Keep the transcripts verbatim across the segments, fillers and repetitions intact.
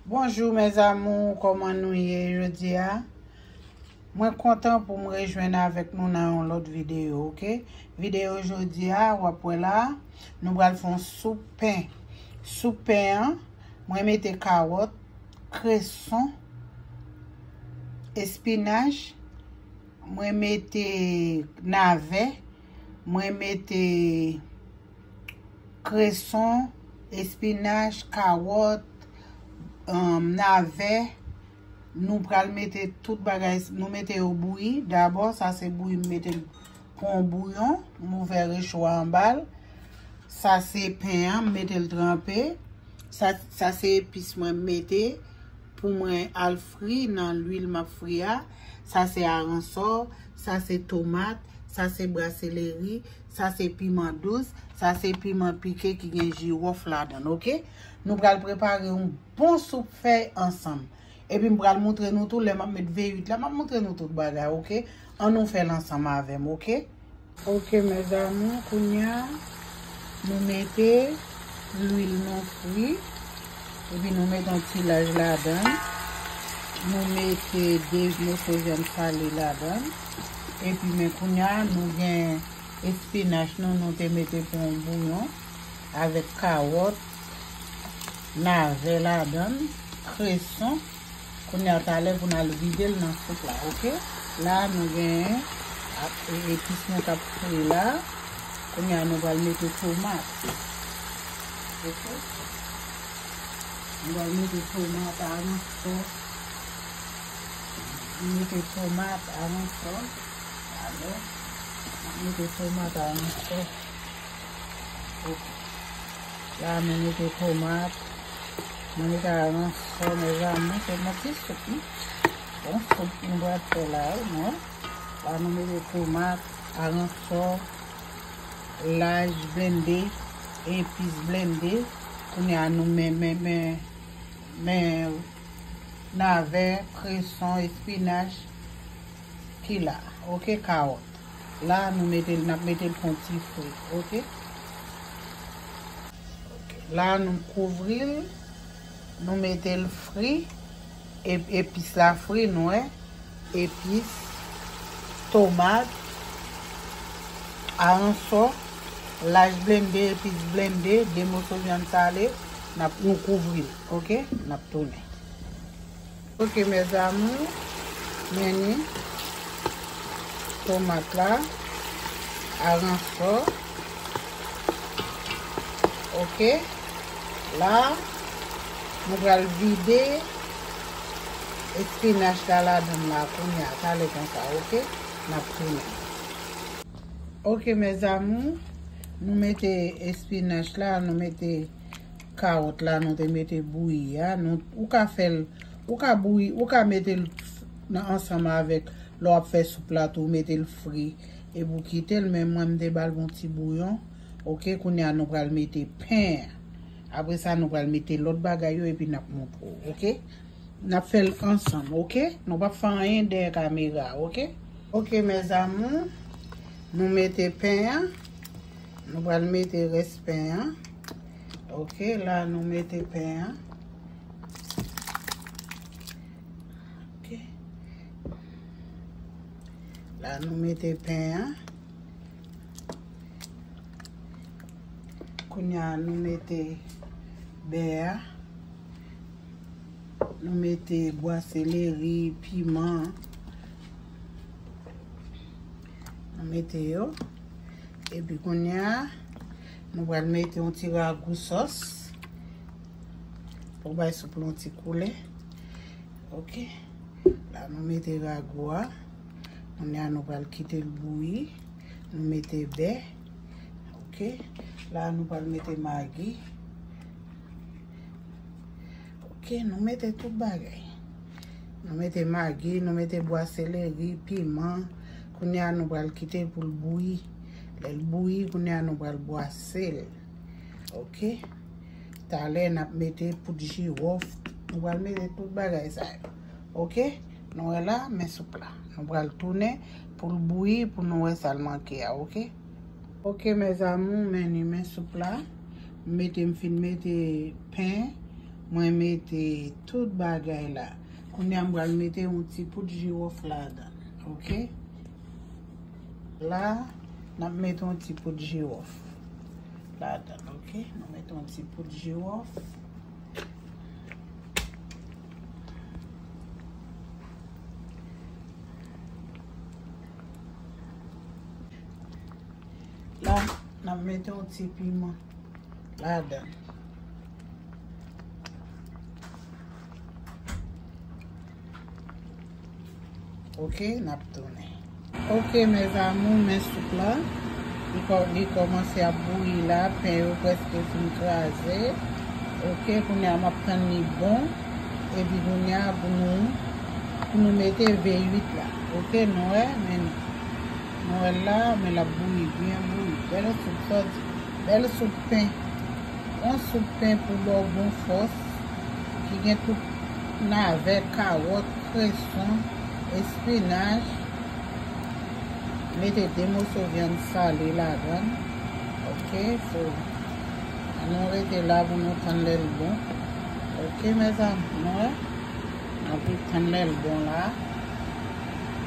Bonjou mes amours, kòman nou ye jodi a? Mwen kontan pou m rejwenn avèk nou nan yon lòt videyo, oke? Videyo jodi a, w ap wè la, nou pral fè yon soup pen. Soup pen an, mwen mete kawòt, kreson, espinach, mwen mete navè, mwen mete kreson, espinach, kawòt, um, navè. Nou pral mete tout bagay, nou mete yo bouyi. Dabò, sa se bouyi, m mete l pou yon bouyon. M ouvè recho a anba l. Sa se pen an, m mete l tranpe. Sa, sa se epis mwen m mete pou mwen al fri nan lwil m ap fri a. Sa se aransò, sa se tomat, sa se bwa seleri, sa se piman dous, sa se piman pike ki gen jiwòf ladan l, oke? Nou pral prepare yon bon soup fèy ansanm. Epi m pral montre nou tou lè m ap met V uit la, m ap montre nou tout bagay, oke? Ann nou fè l ansanm avè m, oke? Oke mes amours, kounye a nou mete lwil nou fri, epi nou mete yon ti laj ladan l. Nou mete de moso vyann sale ladan l. Epi men kounye a nou gen espinach nou, nou te mete pou yon bouyon avèk kawòt, navè ladan l, kreson. Kounye a talè pou n al vide l nan soup la, oke? La nou gen ap- e- epis nou k ap fri la. Kounye a nou pral mete tomat. Oke? Nou pral mete tomat aransò. Mete tomat aransò. Alò, mete tomat aransò. Oke. La, mwen mete tomat. Mwen mete aransò, mes amours. Se yon ti soup, wi. Bon soup nou pral fè la, wi, non? La, nou mete tomat, aransò, laj blende, epis blende. Kounye a, nou men, men, men, men navè, kreson, espinach ki la. Oke, kawòt. La, nou mete l, n ap mete l pou yon ti fri, oke? Oke. La, nou kouvri l, nou mete l fri, e- epis la fri, nou wè, epis, tomat, aransò, laj blende, epis blende, de moso vyann sale, n ap, nou kouvri l, oke? N ap tounen. Oke, mes amours, men ni tomat la, aransò. Oke, la, nou pral vide espinach la ladan la kounye a, talè konsa, oke? N ap tounen. Oke, mes amours, nou mete espinach la, nou mete kawòt la nou te mete bouyi a, nou, ou ka fè l, ou ka bouyi, ou ka mete l nan ansanm avèk lè w ap fè soup la tou, ou mete l fri, epi w kite l, men mwen m te ba l yon ti bouyon, oke, kounye a nou pral mete pen an. Apre sa, nou pral mete lòt bagay yo, epi n ap montre w, oke? N ap fè l ansanm, oke? Nou p ap fè anyen dèyè kamera, oke? Oke, mes amours, nou mete pen an, nou pral mete rès pen an. Oke, la nou mete pen an. Oke. La nou mete pen an. Kounye a nou mete bè a. Nou mete bwa seleri, piman. Nou mete yo. Epi kounye a, nou pral mete yon ti ragou sòs pou bay soup la yon ti koulè. Oke. La, nou mete ragou a. Kounye a, nou pral kite l bouyi. Nou mete bè. Oke. La, nou pral mete magi. Oke, nou mete tout bagay. Nou mete magi, nou mete bwa seleri, piman. Kounye a, nou pral kite l pou l bouyi. Lè l bouyi, kounye a, nou pral bwase l. Oke. Talè n ap mete poud jiwòf. Nou pral mete tout bagay sa yo. Oke. Nou wè la, men soup la. Nou pral tounen pou l bouyi, pou nou wè sa l manke a, oke? Oke, mes amours, men ni men soup la. M mete, m fin mete pen, Mwen mete tout bagay la. Kounye a m pral mete yon ti poud jiwòf ladan, oke? La, n ap mete yon ti poud jiwòf ladan, oke? Nou mete yon ti poud jiwòf. La, n ap mete yon ti piman ladan. Oke, n ap tounen. Oke, mes amours, men soup la. Li kò-, li kòmanse ap bouyi la, pen yo prèske fin kraze. Oke, kounye a m ap tann li bon. Epi kounye a pou nou, pou nou mete V uit la. Oke, nou wè, men nou wè la, men l ap bouyi, byen bouyi. Bèl soup sòti, bèl soup pen. Yon soup pen pou ba w bon fòs, ki gen tout navèt, kawòt, kreson, espinach. Mete de moso vyann sale ladan. Oke, so, ann nou rete la pou nou tann lè l bon. Oke, mes amours, nou wè. N ap tann lè l bon la.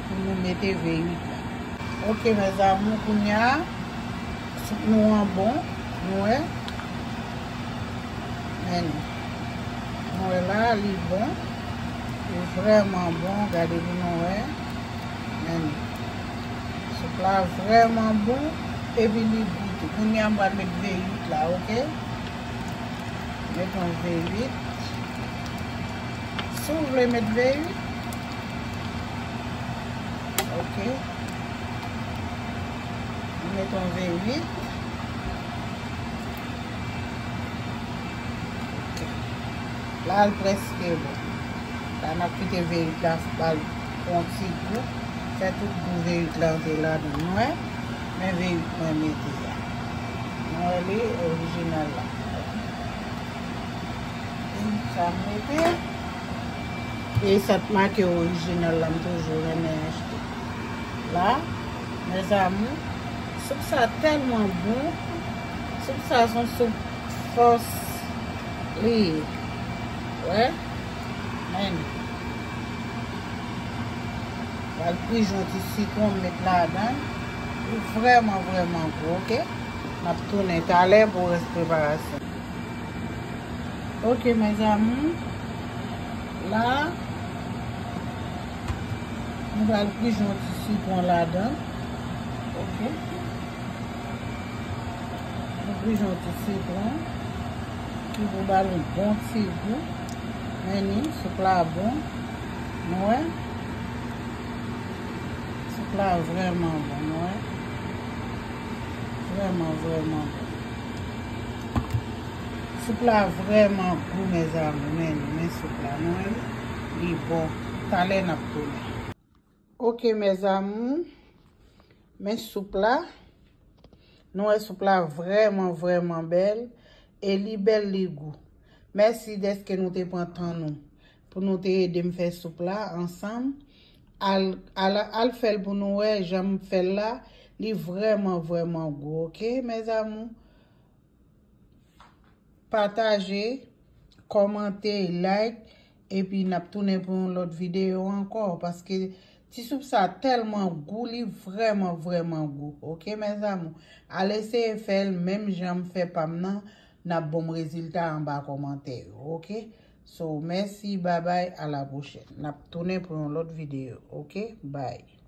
Pou nou mete V uit la. Oke, mes amours, kounye a, soup nou an bon, nou wè. Men, nou wè la, li bon. Li vrèman bon, gade pou nou wè. Men, soup la vrèman bon, epi li gou tou. Kounye a, m pral met V uit la, oke? Met yon V uit. Si w vle met V uit, oke. Met yon V uit. Oke. La, l prèske bon. La, n ap kite V uit la ba l yon ti gou. Fè tout gou V uit la antre ladan l, nou wè. Men V uit mwen mete a. Nou wè li orijinal la. E sa m mete. E sa k make orijinal la, m toujou renmen achte. La, mes amours, soup sa tèlman bon. Soup sa se yon soup fòs li ye. Wè. Men. Pral prije yon ti sitwon m met ladan. Li vrèman, vrèman gou, oke? M ap tounen talè pou rès preparasyon. Oke, mes amours. La, nou pral prije yon ti sitwon ladan. Oke. Nou prije yon ti sitwon ki pou ba l yon bon ti gou. Men ni, soup la bon. Nou wè? Soup la vrèman bon, nou wè? Vrèman, vrèman bon. Soup la vrèman gou, mes amours. Men, men soup la, nou wè li? Li bon. Talè n ap tounen. Oke, mes amours. Men soup la. Nou wè soup la vrèman, vrèman bèl. E li bèl, li gou. Mèsi dèske nou te pran tan nou pou nou te ede m fè soup la ansanm. Al, al, al fè l pou nou wè jan m fè l la. Li vrèman, vrèman gou, oke, mes amours? Pataje, kòmante, like, epi n ap tounen pou yon lòt videyo ankò, paske ti soup sa tèlman gou, li vrèman, vrèman gou. Oke, mes amours? Al eseye fè l menm jan m fè pa m nan, n ap ban m rezilta anba kòmantè yo, oke? So, mèsi, babay, a la pwochèn. N ap tounen pou yon lòt videyo, oke? Bye.